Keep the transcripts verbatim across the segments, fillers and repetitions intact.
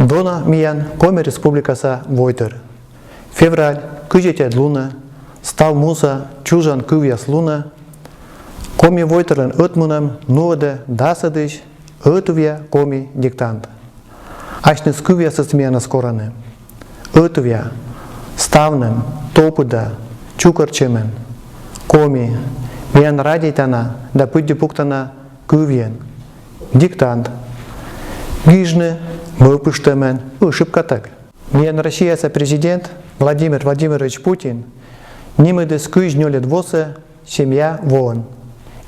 Дона миян Коми Республикаса войтыр. Февраль кызетӧд лунӧ, став муса чужан кывъяс лунӧ, коми войтырын ӧтмунӧм нуӧдӧ дасӧдысь ӧтувъя коми диктант. Асьныс кывъясыс миянӧс корӧны. Ӧтувъя, ставным, топыда, чукӧртчӧмӧн. Коми, миян радейтана да пыдди пуктана кывйӧн. Диктант. Гижны мӧвпыштӧмӧн, ӧшибкатӧг. Миян Россияса президент Владимир Владимирович Путин нимӧдіс кызь нёльӧд восӧ Семья воӧн.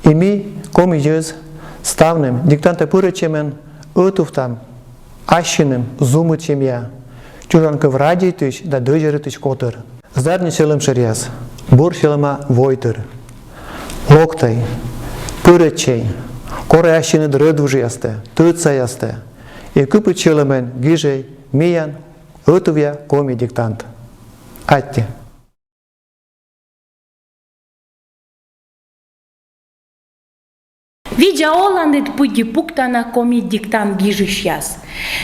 И ми, коми йӧз, ставным диктантӧ пырӧдчӧмӧн ӧтувтам ассьыным зумыд семья, чужан кыв радейтысь да дӧзьӧритысь котыр. Зарни сьӧлӧм шӧръяс, бур сьӧлӧма войтыр. Локтӧй, пырӧдчӧй, корӧй ассьыныд рӧдвужъястӧ, тӧдсаястӧ и кыпыд сьӧлӧмӧн гижӧй миян ӧтувъя коми диктант. Аттьӧ. Видза оланныд, пыдди пуктана коми диктант гижысьяс.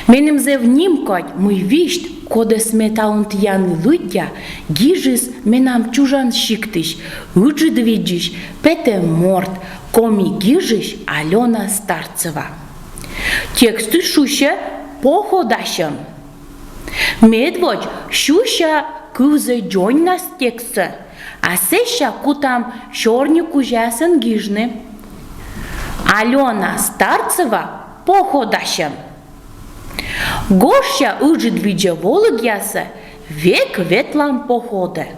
Меным зэв нимкодь, мый висьт, кодӧс ме талун тіянлы лыддя, гижис менам чужан сиктысь, Ыджыдвидзысь, петӧм морт, коми гижысь Алёна Старцева. Текстыс шусьӧ «Походасьӧм». Медводз сюся кывзӧй дзоньнас текстсӧ, а сэсся кутам сёрникузяясӧн гижны. Алёна Старцева, «Походасьӧм». Гожся Ыджыдвидзӧ волыгъясӧ, век ветлам походӧ.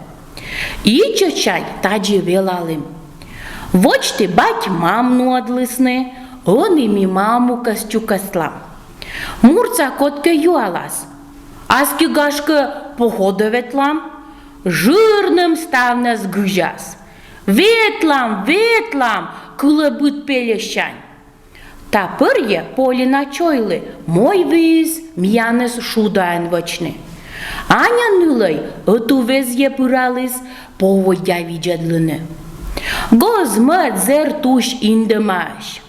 Ичӧтсянь тадзи велалім. Водзті бать-мам нуӧдлісны, ӧні ми мамукӧс чукӧстлам. Муртса кодкӧ юалас: «Аски, гашкӧ, походӧ ветлам?» Жырным ставнас гыжас: «Ветлам, ветлам!» — кылӧ быд пельӧссянь. Та пӧрйӧ Полина чойлы мойвиис миянӧс шудаӧн вӧчны. Аня нылӧй ӧтуввезйӧ пыраліс поводдя видзӧдлыны. Гоз-мӧд зэр тусь индӧмаӧсь.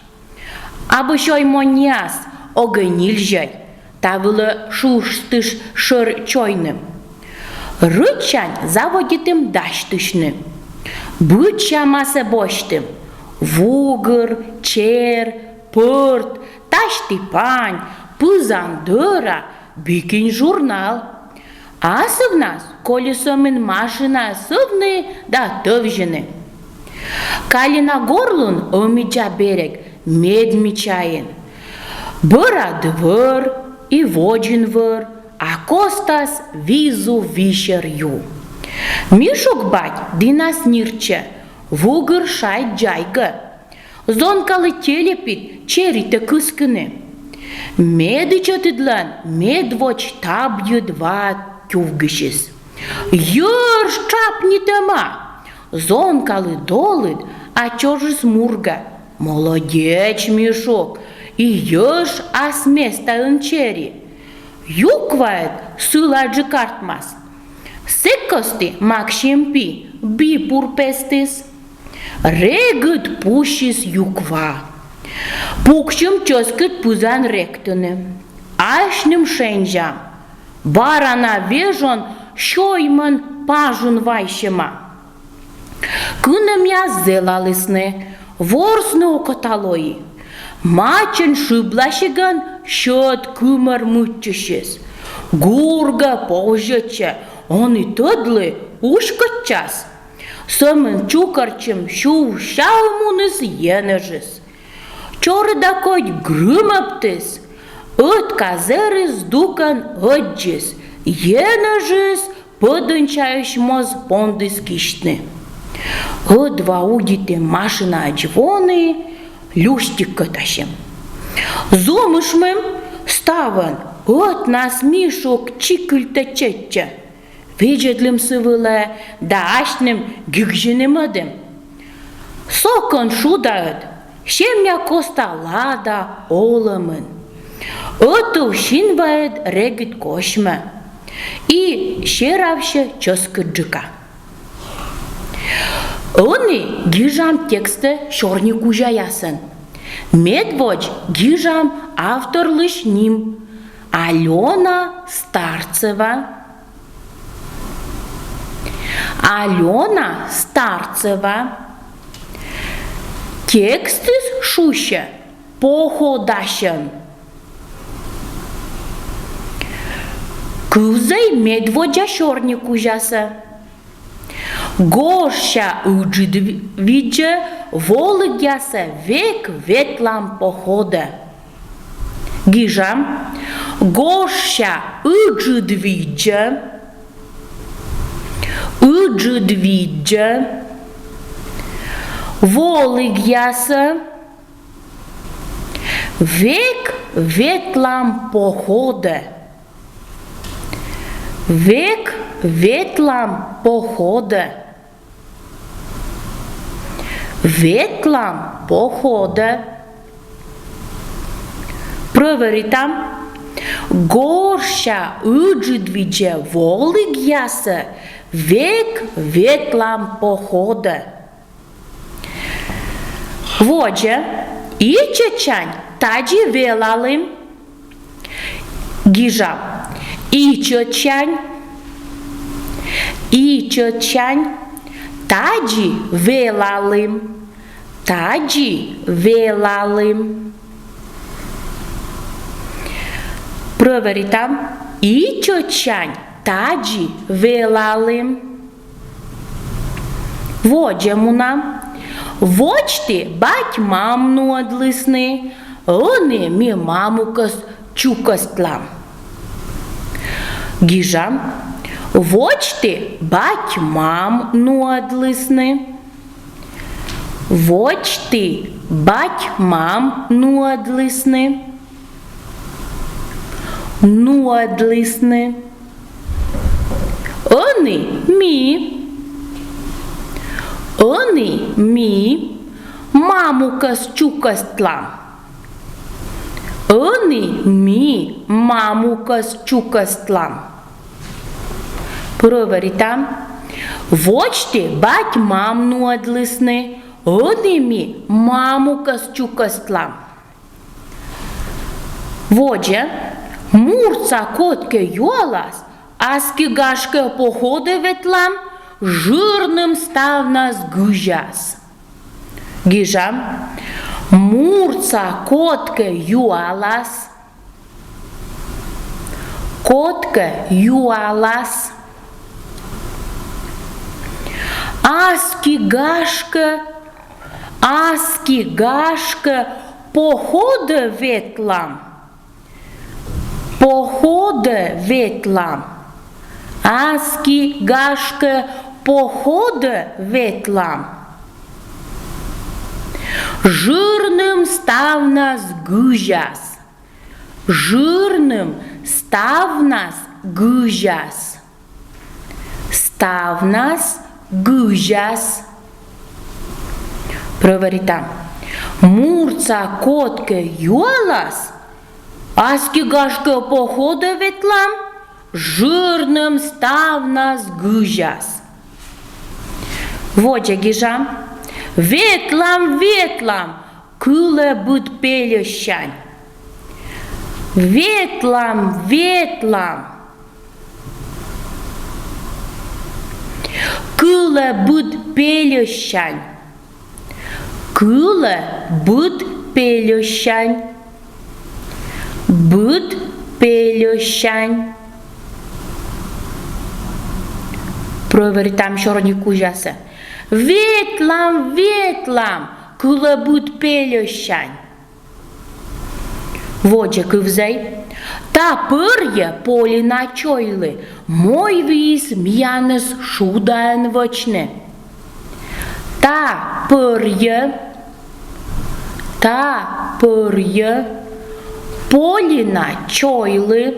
Абу сёй моньяс, огӧ нильзьӧй, та вылӧ шуыштысь шӧр чойным. Рытсянь заводитім дасьтысьны. Быдсямасӧ босьтім: вугыр, чер, пӧрт, тасьті-пань, пызан дӧра, бикинь журнал. Асывнас коли сӧмын машинаӧ сӧвны да тӧвзьыны. Калина горлун ӧмидза берег, мед мичаин. Бӧрад вӧр и водзын вӧр, а костас визув Висер ю. Мишук бать дінас нирччӧ, вугыр шайт дзайгӧ. Зонкалы телепит черитӧ кыскыны. Медічӧтыдлӧн медводз табйыд ваад тювгысис. Йӧрш тшапнитӧма. Зонкалы долыд, а чожыс мургӧ. Молодеч, Мишук, и йӧрш ас местаын чери. Юкваыд сыладжык артмас. Сэк кості Максим пи бипур пестіс. Регыд пусис юква. Пуксим чӧскыд пызан ректыны. Асьным шензям. Бара на вежон сёймӧн пажун вайсьӧма. Кынӧмъяс зэлалісны, ворсны окота лои. Мачӧн шыбласигӧн сьӧд кымӧр мыччысис. Гургӧ, повзьӧдчӧ, ӧні тӧдлы, уськӧдчас. Сӧмын чукӧртчӧм сювсявны муніс енэжыс. Чорыда кодь грымӧбтіс, ӧтка зэрыс здукӧн ӧддзис, енэжыс пӧдӧнсяысь моз пондіс кисьтны. Ӧдва удитім машинаӧдз воны, Люстик кӧтасим. Зумыштім ставӧн, ӧтнас Мишук чикыльтӧ чеччӧ. Видзӧдлім сы вылӧ да асьным гигзьыны мӧдім. Со кӧн шудаыд, семья коста лада олӧмын. Ӧтув синваыд регыд косьмӧ и серавсьӧ чӧскыдджыка. Ӧні гижам текстсӧ сёрникузяясӧн. Медводз гижам авторлысь ним. Алёна Старцева. Алёна Старцева. Текстыс шусьӧ походасьӧн. Кывзӧй медводдза сёрникузясӧ. Гожся ыджыдвидзӧ волігъясӧ век ветлам походӧ. Гижам. Гожся ыджыдвидзӧ. Ыджыдвидзӧ волігъясӧ век ветлам походӧ. Век ветлам походӧ. Ветлам походӧ. Прӧверитам. Гожся ыджыдвидзӧ волігъясӧ век ветлам походӧ. Водзӧ. Ичӧтсянь тадзи велалім. Гижам. Ичӧтсянь. Ичӧтсянь тадзи велалім. Тадзи велалім. Прӧверитам. Ичӧтсянь тадзи велалім. Водзӧ мунам. Водзті бать-мам нуӧдлісны, ӧні ми мамукӧс чукӧстлам. Гижам. Водзті бать-мам нуӧдлісны. Водзті бать-мам нуӧдлісны. Нуӧдлісны. Ӧні ми. Ӧні ми мамукӧс чукӧстлам. Ӧні ми мамукӧс чукӧстлам. Прӧверитам. Водзті бать-мам нуӧдлісны, ӧні ми мамукӧс чукӧстлам. Водзӧ. Муртса кодкӧ юалас, аски, гашкӧ, походӧ ветлам, жырным ставнас гызяс. Гижам. Муртса кодкӧ юалас. Кодкӧ юалас. Аски, гашкӧ, аски, гашкӧ, походӧ ветлам. Походӧ ветлам. Аски, гашкӧ, походӧ ветлам. Жырным ставнас гызяс. Жырным ставнас гызяс. Ставнас гызяс. Прӧверитам. Муртса кодкӧ юалас, аски, гашкӧ, походӧ ветлам, жырным ставнас гызяс. Водзӧ гижам. Ветлам, ветлам, кылӧ быд пельӧссянь. Ветлам, ветлам, кылӧ быд пельӧссянь. Кылӧ быд пельӧссянь. Быд пельӧссянь. Прӧверитам сёрникузясӧ. Ветлам, ветлам, кылӧ быд пельӧссянь. Водзӧ кывзӧй. Та пӧрйӧ Полина чойлы мойвиис миянӧс шудаӧн вӧчны. Та пӧрйӧ, та пӧрйӧ Полина чойлы,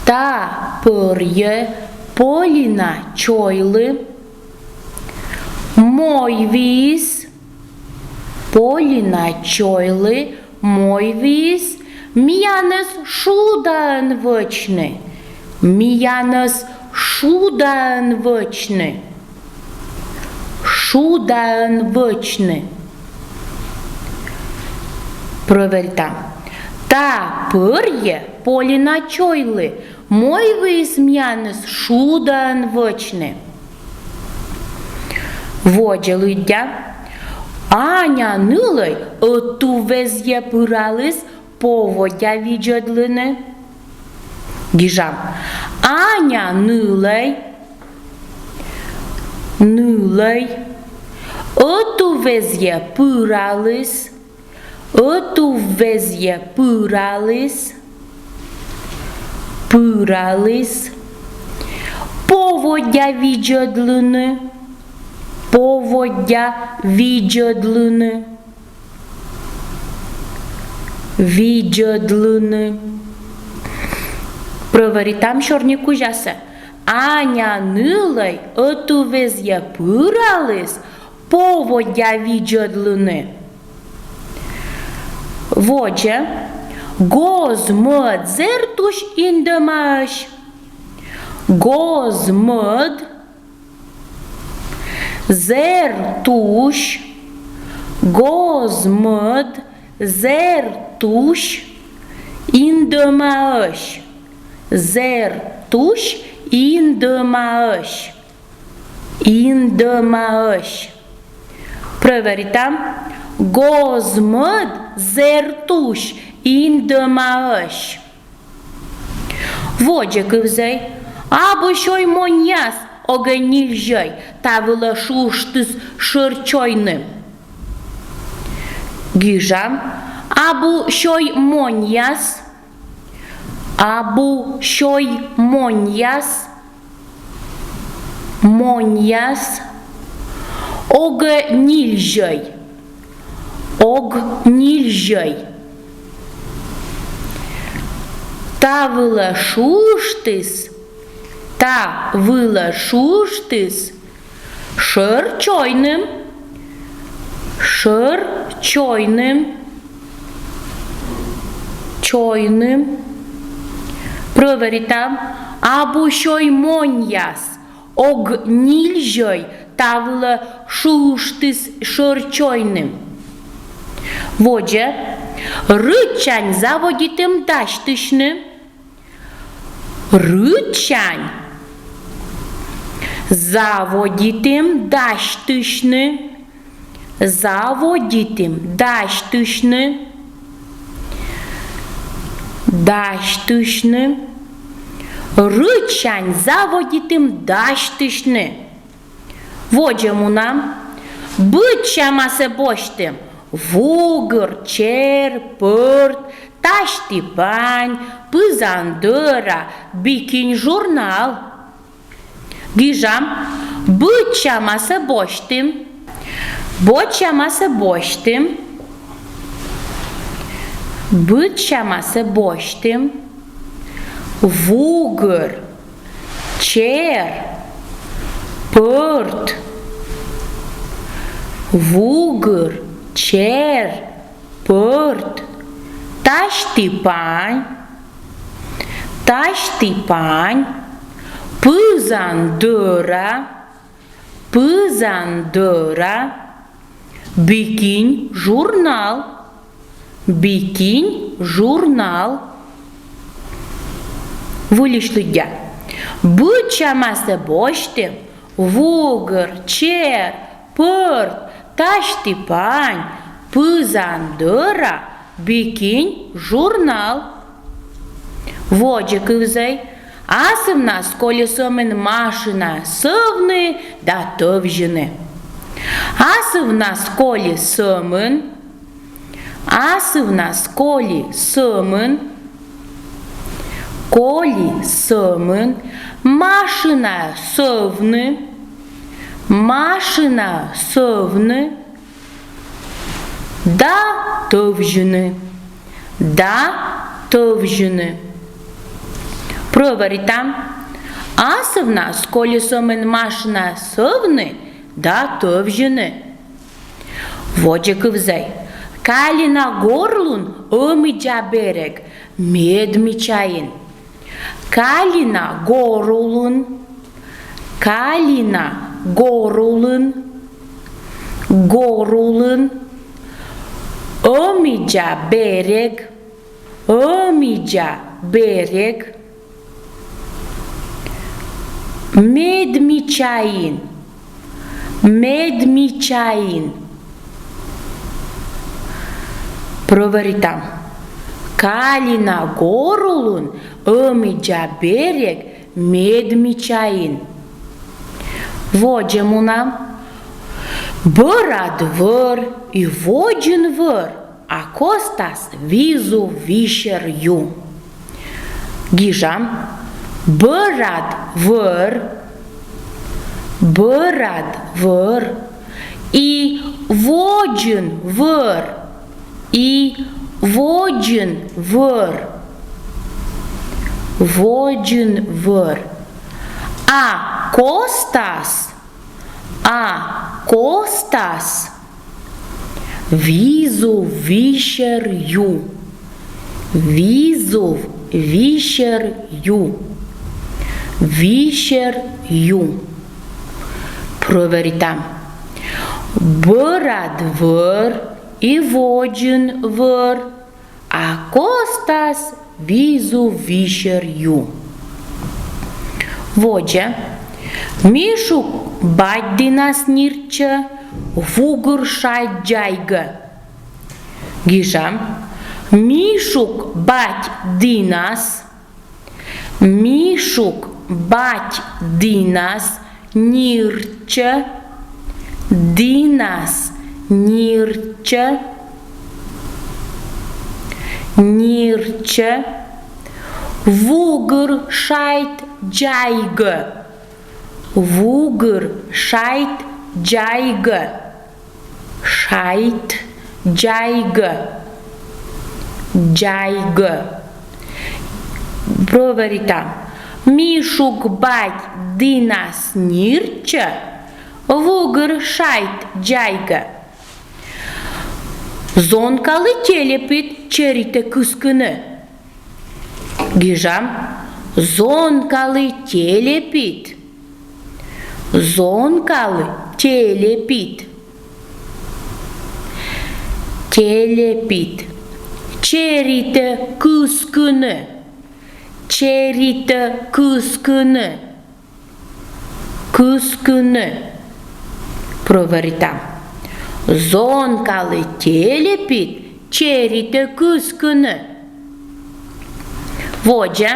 та пӧрйӧ Полина чойлы мойвиис, Полина чойлы мойвиис миянӧс шудаӧн вӧчны. Миянӧс шудаӧн вӧчны. Шудаӧн вӧчны. Прӧверитам. Та пӧрйӧ Полина чойлы, мойвыйыс миянӧс шудаӧн вӧчны. Водзӧ лыддя. Аня нылӧй ӧтуввезйӧ пыраліс поводдя видзӧдлыны. Гижам. Аня нылӧй, нылӧй ӧтуввезйӧ пыраліс, ӧтуввезйӧ пыраліс, пыраліс поводдя видзӧдлыны, поводдя видзӧдлыны, видзӧдлыны. Прӧверитам сёрникузясӧ. Аня нылӧй ӧтуввезйӧ пыраліс поводдя видзӧдлыны. Водзӧ. Гоз-мӧд зэр тусь индӧмаӧсь. Гоз-мӧд зэр тусь, гоз-мӧд зэр тусь индӧмаӧсь. Зэр тусь индӧмаӧсь. Индӧмаӧсь. Прӧверитам. Гоз-мӧд зэр тусь индӧмаӧсь. Водзӧ кывзӧй. Абу сёй моньяс, огӧ нильзьӧй, та вылӧ шуыштіс шӧр чойным. Гижам. Абу сёй моньяс. Абу сёй моньяс. Моньяс. Огӧ нильзьӧй. Ог нильзьӧй. Та вылӧ шуыштіс. Та вылӧ шуыштіс шӧр чойным. Шӧр чойным. Чойным. Прӧверитам. Абу сёй моньяс, ог нильзьӧй, та вылӧ шуыштіс шӧр чойным. Водзӧ. Рытсянь заводитім дасьтысьны. Рытсянь заводитім дасьтысьны. Заводитім дасьтысьны. Дасьтысьны. Рытсянь заводитім дасьтысьны. Водзӧ мунам. Быдсямасӧ босьтім: вугыр, чер, пӧрт, тасьті-пань, пызан дӧра, би кинь журнал. Гижам. Быдсямасӧ босьтім. Быдсямасӧ босьтім. Быдсямасӧ босьтім. Вугыр, чер, пӧрт. Вугыр, чер, пӧрт. Тасьті-пань. Тасьті-пань. Пызан дӧра. Пызан дӧра. Би кинь журнал. Би кинь журнал. Выльысь лыддя. Быдсямасӧ босьтім: вугыр, чер, пӧрт, тасьті-пань, пызан дӧра, би кинь журнал. Водзӧ кывзӧй. Асывнас коли сӧмын машинаӧ сӧвны да тӧвзьыны. Асывнас коли сӧмын. Асывнас коли сӧмын. Коли сӧмын. Машинаӧ сӧвны. Машинаӧ сӧвны. Да тӧвзьыны. Да тӧвзьыны. Прӧверитам. Асывнас коли сӧмын машинаӧ сӧвны да тӧвзьыны. Водзӧ кывзӧй. Калина гор улын ӧмидза берег, медмичаин. Калина гор улын. Калина гор улын. Гор улын. Ӧмидза берег. Ӧмидза берег. Медмичаин. Медмичаин. Проверитам. Калина гор улын ӧмидза берег медмичаин. Водзӧ мунам. Бӧрад вӧр и водзын вӧр, а костас визув висер ю. Гижам. Бӧрад вӧр, бӧрад вӧр и водзын вӧр, и водзын вӧр. Водзын вӧр. А костас, а костас визув висер ю. Визув висер ю. Висер ю. Проверитам. Бӧрад вӧр и водзын вӧр, а костас визув висер ю. Водзӧ. Мишук бать дінас ниртчӧ вугыр шайт дзайгӧ. Гижам. Мишук бать дінас. Мишук бать дінас ниртчӧ. Дінас ниртчӧ. Ниртчӧ. Вугыр шайт дзайгӧ. Вугыр шайт дзайгӧ. Шайт дзайгӧ. Дзайгӧ. Проверитам. Мишук бать дінас ниртчӧ вугыр шайт дзайгӧ. Зонкалы телепид черитӧ кыскыны. Гижам. Зонкалы телепид. Зонкалы телепид. Телепид. Черитӧ кыскыны. Черитӧ кыскыны. Кыскыны. Проверитам. Зонкалы телепид черитӧ кыскыны. Водзӧ.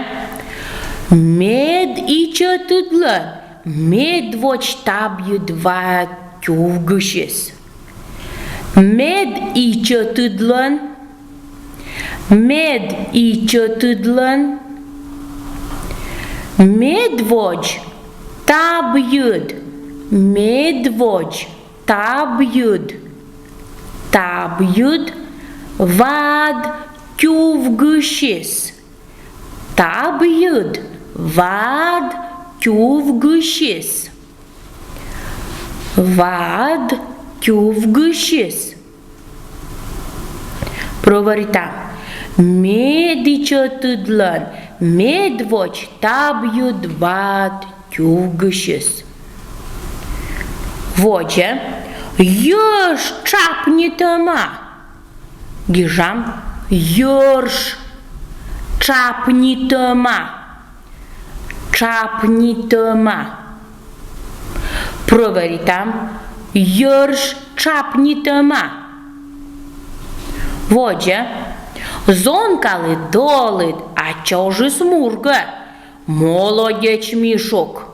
Мед ичӧтыдлӧн медводз табйыд ваад тювгысис. Мед ичӧтыдлӧн. Мед ичӧтыдлӧн. Медводз табйыд. Медводз табйыд. Табйыд ваад тювгысис. Табйыд ваад тювгысис. Ваад тювгысис. Проверитам. Мед ичӧтыдлӧн медводз табйыд ваад тювгысис. Водзӧ. Йӧрш тшапнитӧма. Гижам. Йӧрш тшапнитӧма. Тшапнитӧма. Проверитам. Йӧрш тшапнитӧма. Водзӧ. Зонкалы долыд, а чожыс мургӧ. Молодеч, Мишук.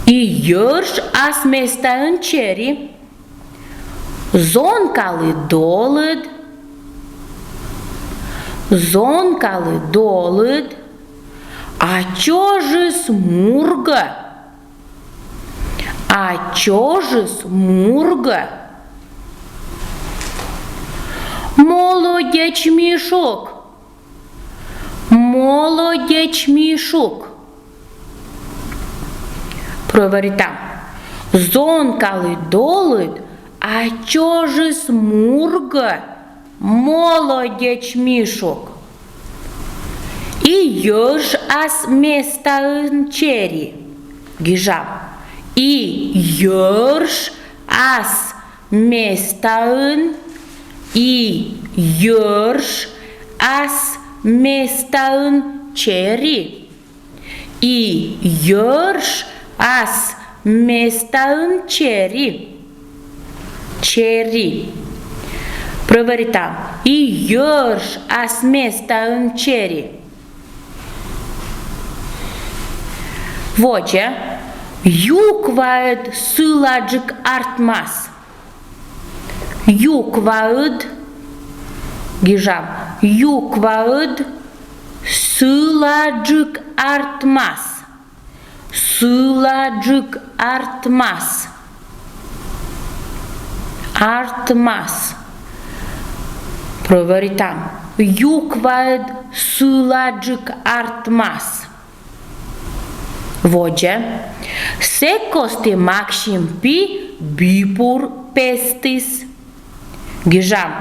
И йӧрш ас местаын чери. Зонкалы долыд. Зонкалы долыд. А чожыс мургӧ. А чожыс мургӧ. Молодеч, Мишук. Молодеч, Мишук. Проверитам. Зонкалы долыд, а чожыс мургӧ. Молодеч, Мишук. И йӧрш ас местаын чери. Гижам. И йӧрш ас местаын И йӧрш ас местаын чери. И йӧрш ас местаын чери. Чери. Прӧверитам. И йӧрш ас местаын чери. Водзӧ. Юкваыд сыладжык артмас. Юкваыд. Гижам. Юкваыд сыладжык артмас. Сыладжык артмас. Артмас. Прӧверитам. Юкваыд сыладжык артмас. Водзӧ. Сэк кості Максим пи бипур пестіс. Гижам.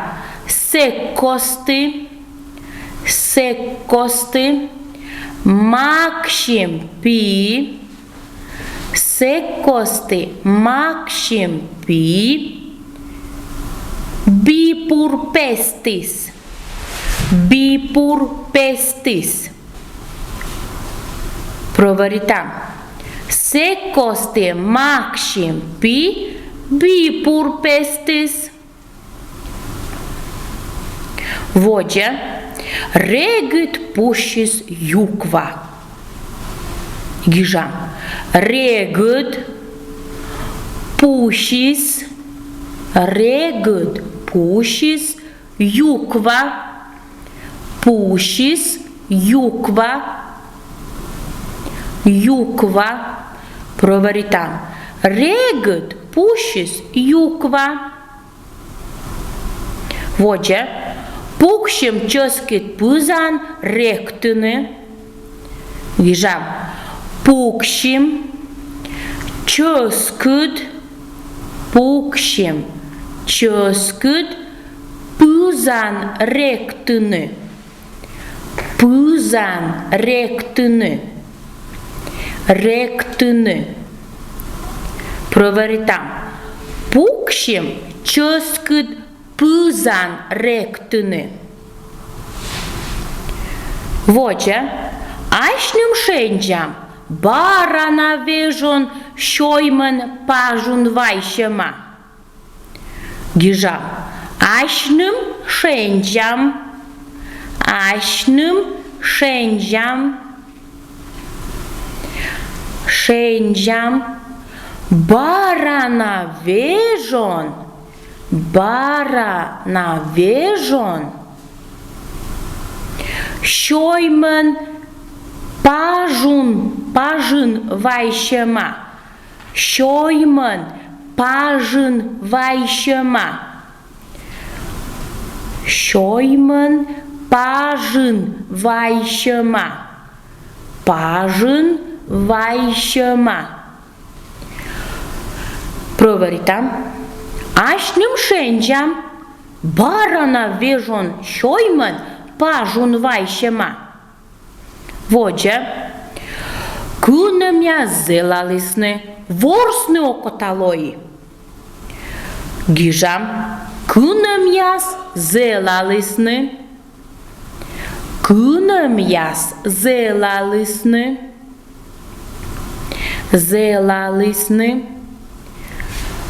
Сэк кості. Сэк кості. Максим пи. Сэк кості Максим пи бипур пестіс. Бипур пестіс. Прӧверитам. Сэк кості Максим пи бипур пестіс. Водзӧ. Регыд пусис юква. Гижам. Регыд пусис. Регыд пусис юква. Пусис юква. Юква. Прӧверитам. Регыд пусис юква. Водзӧ. Пуксим чӧскыд пызан ректыны. Гижам. Пуксим чӧскыд. Пуксим чӧскыд пызан ректыны. Пызан ректыны. Ректыны. Прӧверитам. Пуксим чӧскыд пызан ректыны. Водзӧ. Асьным шензям бара на вежон сёймӧн пажун вайсьӧма. Гижам. Асьным шензям. Асьным шензям. Шензям. Бара на вежон. Бара на вежон сёймӧн пажун, пажын вайсьӧма. Сёймӧн пажын вайсьӧма. Сёймӧн пажын вайсьӧма. Пажын вайсьӧма. Прӧверитам. Асьным шензям бара на вежон сёймӧн пажун вайсьӧма. Водзӧ. Кынӧмъяс зэлалісны, ворсны окота лои. Гижам. Кынӧмъяс зэлалісны. Кынӧмъяс зэлалісны. Зэлалісны.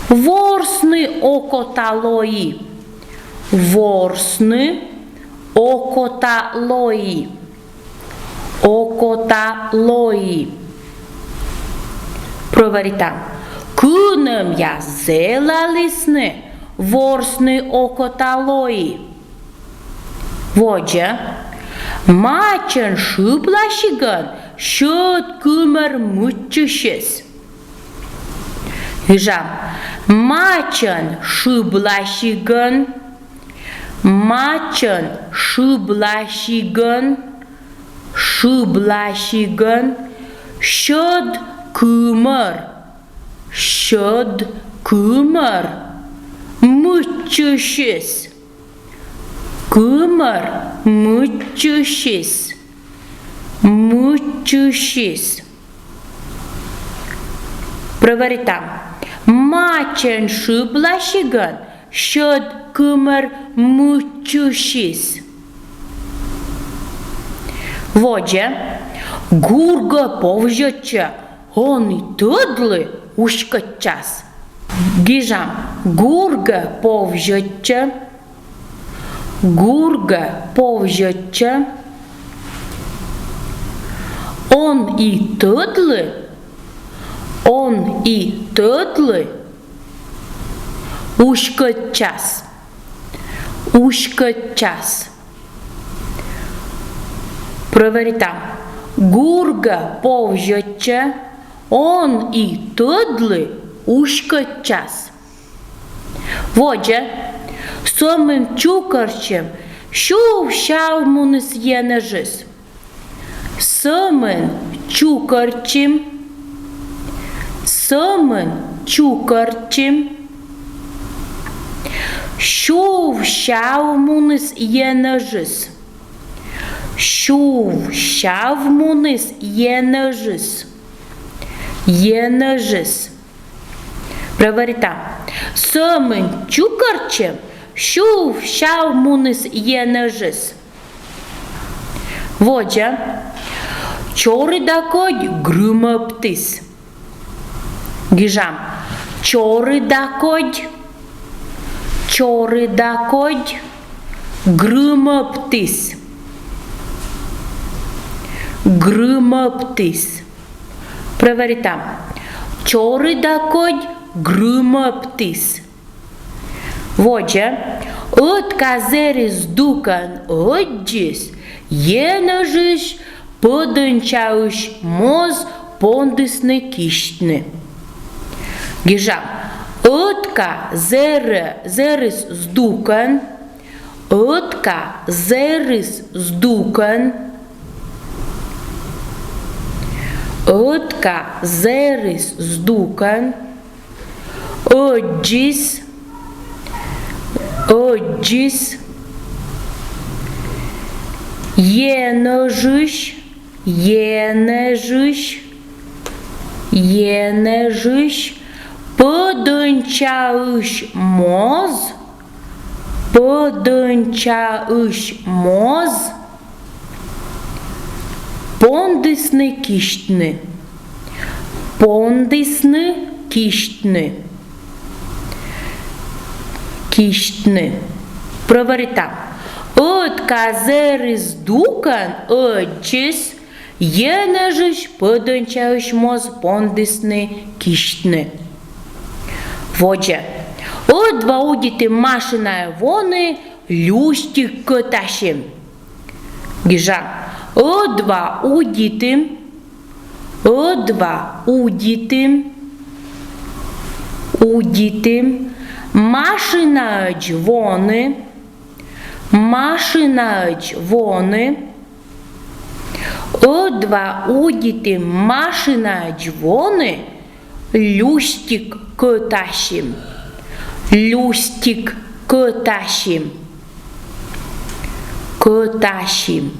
Ворсны окота лои. Ворсны окота лои. Окота лои. Прӧверитам. Кынӧмъяс зэлалісны ворсны окота лои. Водзӧ. Мачӧн шыбласигӧн сьӧд кымӧр мыччысис. Гижам. Мачӧн шыбласигӧн. Мачӧн шыбласигӧн. Шыбласигӧн сьӧд кымӧр. Сьӧд кымӧр мыччысис. Кымӧр мыччысис. Мыччысис. Прӧверитам. Мачӧн шыбласигӧн сьӧд кымӧр мыччысис. Водзӧ. Гургӧ повзьӧдчӧ, он и тӧдлы, уськӧдчас. Гижам. Гургӧ повзьӧдчӧ. Гургӧ повзьӧдчӧ, он и тӧдлы, он и тӧдлы, уськӧдчас. Уськӧдчас. Проверитам. Гургӧ повзьӧдчӧ, он и тӧдлы, уськӧдчас. Водзӧ. Сӧмын чукӧртчим, сюв-сяв муніс енэжыс. Сӧмын чукӧртчим. Сӧмын чукӧртчим, сюв-сяв муніс енэжыс. Сюв-сяв муніс енэжыс. Енэжыс. Проверитам. Сӧмын чукӧртчим, сюв-сяв муніс енэжыс. Водзӧ. Чорыда кодь грымӧбтіс. Гижам. Чорыда кодь. Чорыда кодь грымӧбтіс. Грымӧбтіс. Проверитам. Чорыда кодь грымӧбтіс. Водзӧ. Ӧтка зэрис здукӧн ӧддзис, енэжысь пӧдӧнчаысь моз пондісны кисьтны. Гижам. Ӧтка зэр-, зэрис здукӧн. Ӧтка зэрис здукӧн. Ӧтка зэрис здукӧн. Ӧддзис. Ӧддзис. Енэжысь. Енэжысь. Енэжысь. Пӧдӧнчаысь моз. Пӧдӧнчаысь моз. Пондісны кисьтны. Пондісны кисьтны. Кисьтны. Проверитам. Ӧтка зэрис здукӧн ӧддзис, енэжысь пӧдӧнчаысь моз пондісны кисьтны. Водзӧ. Ӧдва удитім машинаӧ воны, люстик кӧтасим. Гижам. Ӧдва удитім. Ӧдва удитім. Удитім машинаӧдз воны. Машинаӧдз воны. Ӧдва удитім машинаӧдз воны, люстик кӧтасим. Люстик кӧтасим. Кӧтасим.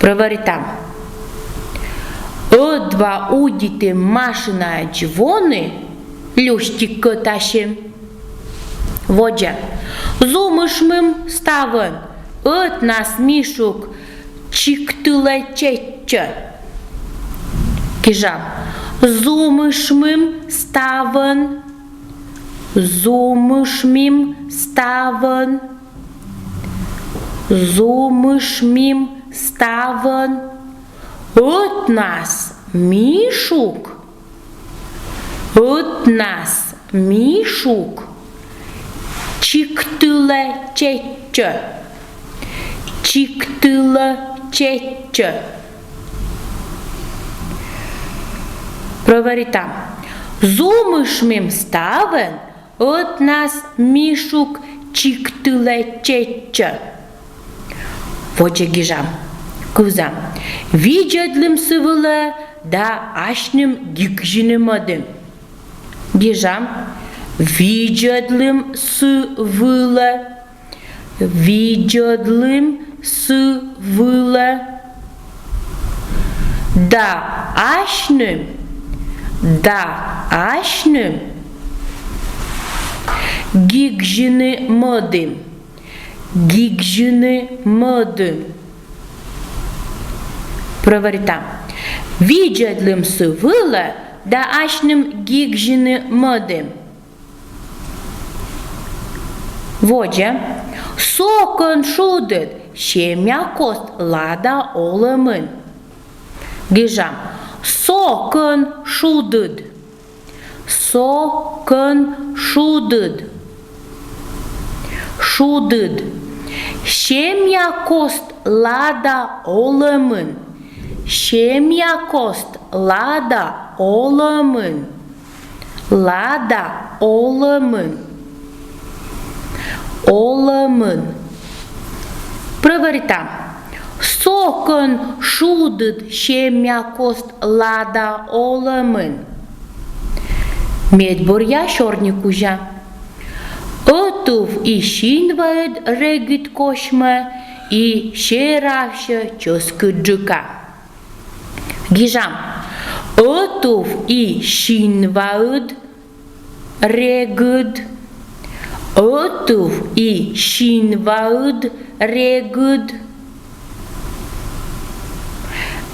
Проверитам. Ӧдва удитім машинаӧдз воны, люстик кӧтасим. Водзӧ. Зумышмим ставӧн, ӧтнас Мишук чиктылӧ чеччӧ. Гижам. Зумышмим ставӧн. Зумышмим ставӧн. Зумышмим ставӧн. Ӧтнас Мишук. Ӧтнас Мишук чиктылӧ чеччӧ. Чиктылӧ чеччӧ. Проверитам. Зумышмим ставӧн ӧтнас Мишук чиктылӧ чеччӧ. Водзӧ гижам. Кывзам. Видзӧдлім сы вылӧ да асьным гикзьыны мӧдім. Гижам. Видзӧдлім сы вылӧ. Видзӧдлім сы вылӧ. Да асьным. Да асьным. Гигзьыны мӧдім. Гигзьыны мӧдім. Прӧверита. Видзӧдлім сы вылӧ да асьным гигзьыны мӧдім. Водзӧ. Со кӧн шудыд, семья кост лада олӧмын. Гижам. Со кӧн шудыд. Со кӧн шудыд. Шудыд. Семья кост лада олӧмын. Семья кост лада олӧмын. Лада олӧмын. Олӧмын. Прӧверита. Со кӧн шудыд, семья кост лада олӧмын. Медбӧръя сёрникузя. Ӧтув и синваыд регыд косьмӧ, и серавсьӧ чӧскыдджыка. Гижам. Ӧтув и синваыд регыд. Ӧтув и синваыд регыд.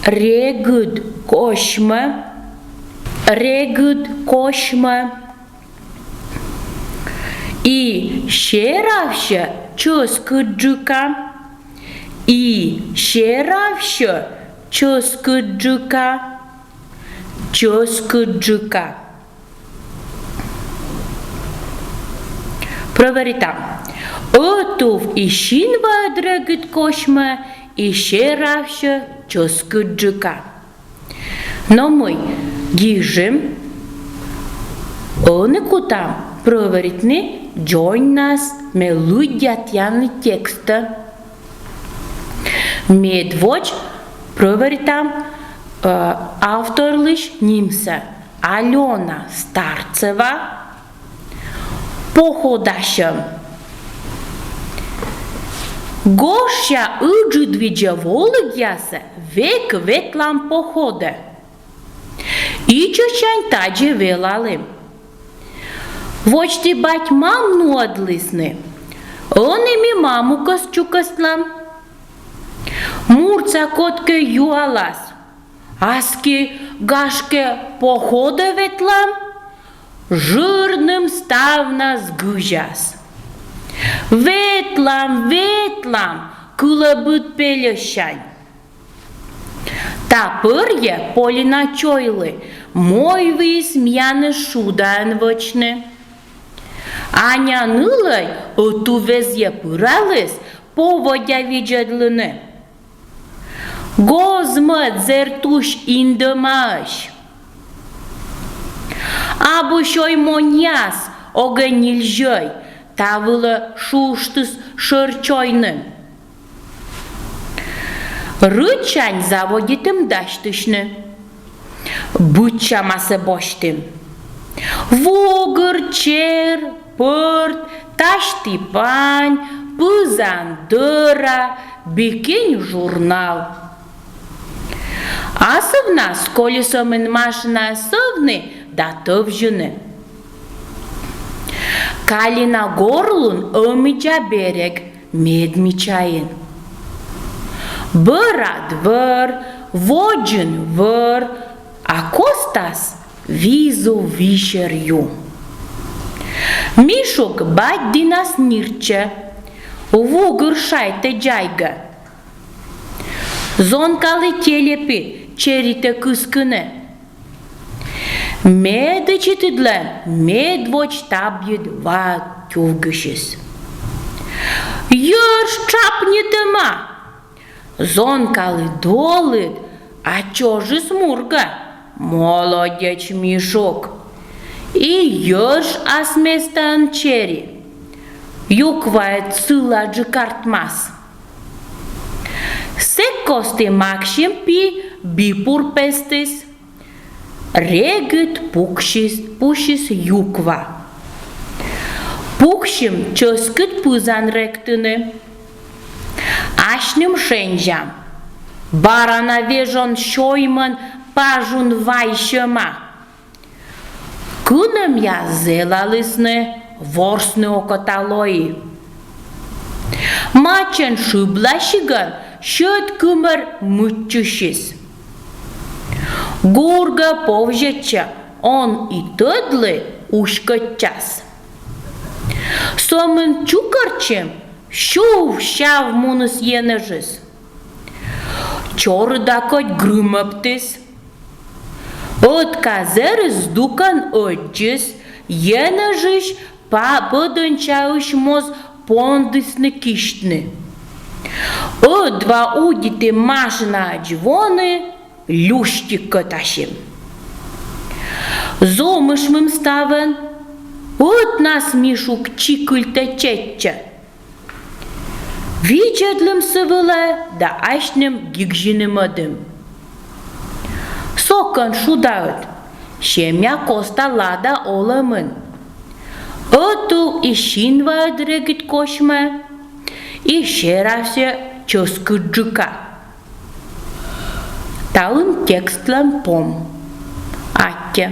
Регыд косьмӧ. Регыд косьмӧ. И серавсьӧ чӧскыдджыка. И серавсьӧ чӧскыдджыка. Чӧскыдджыка. Прӧверита. Ӧтув и синваыд регыд косьмӧ, и серавсьӧ чӧскыдджыка. Но мый, гижим. Ӧні кутам прӧверитны дзоньнас ме лыддя тіянлы текстӧ. Медводз прӧверитам, э, авторлысь нимсӧ. Алёна Старцева. «Походасьӧм». Гожся ыджыдвидзӧ волыгъясӧ век ветлам походӧ. Ичӧтсянь тадзи велалім. Водзті бать-мам нуӧдлісны. Ӧні ми мамукӧс чукӧстлам. Муртса кодкӧ юалас: аски, гашкӧ, походӧ ветлам? Жырным ставнас гызяс: «Ветлам, ветлам!» — кылӧ быд пельӧссянь. Та пӧрйӧ Полина чойлы, мойвиис миянӧс шудаӧн вӧчны. Аня нылӧй ӧтуввезйӧ пыраліс поводдя видзӧдлыны. Гоз-мӧд зэр тусь индӧмаӧсь. Абу сёй моньяс, огӧ нильзьӧй, та вылӧ шуыштіс шӧр чойным. Рытсянь заводитім дасьтысьны. Быдсямасӧ босьтім: вугыр, чер, пӧрт, тасьті-пань, пызан дӧра, би кинь журнал. Асывнас коли сӧмын машинаӧ сӧвны да тӧвзьыны. Калина горлун ӧмидза берег, медмичаин. Бӧрад вӧр, водзын вӧр, а костас визув Висер ю. Мишук бать дінас ниртчӧ, вугыр шайтӧ дзайгӧ. Зонкалы телепи черитӧ кыскыны. Медічӧтыдлӧн медводз табйыд ваад тювгысис. Йӧрш тшапнитӧма. Зонкалы долыд, а чожыс мургӧ. Молодеч, Мишук. И йӧрш ас местаын чери. Юкваыд сыладжык артмас. Сэк кості максим пи бипур пестіс. Регыд пуксис, пусис юква. Пуксим чӧскыд пызан ректыны. Асьным шензям. Бара на вежон сёймӧн пажун вайсьӧма. Кынӧмъяс зэлалісны, ворсны окота лои. Мачӧн шыбласигӧн сьӧд кымӧр мыччысис. Гургӧ повзьӧдчӧ, он и тӧдлы, уськӧдчас. Сӧмын чукӧртчим, сюв-сяв муніс енэжыс. Чорыда кӧть грымӧбтіс. Ӧтка зэрыс здукӧн ӧддзис, енэжысь па-, пӧдӧнчаысь моз пондісны кисьтны. Ӧдва удиті машинаӧдз воны, люсти кӧтасим. Зумышмим ставӧн, ӧтнас Мишук чикыльтӧ-чеччӧ. Видзӧдлім сы вылӧ да асьным гигзьыны мӧдім. Со кӧн шудаыд, семья коста лада олӧмын. Ӧтув и синваыд регыд косьмӧ, и серавсьӧ чӧскыдджыка. Таын текстлӧн пом. Аттьӧ.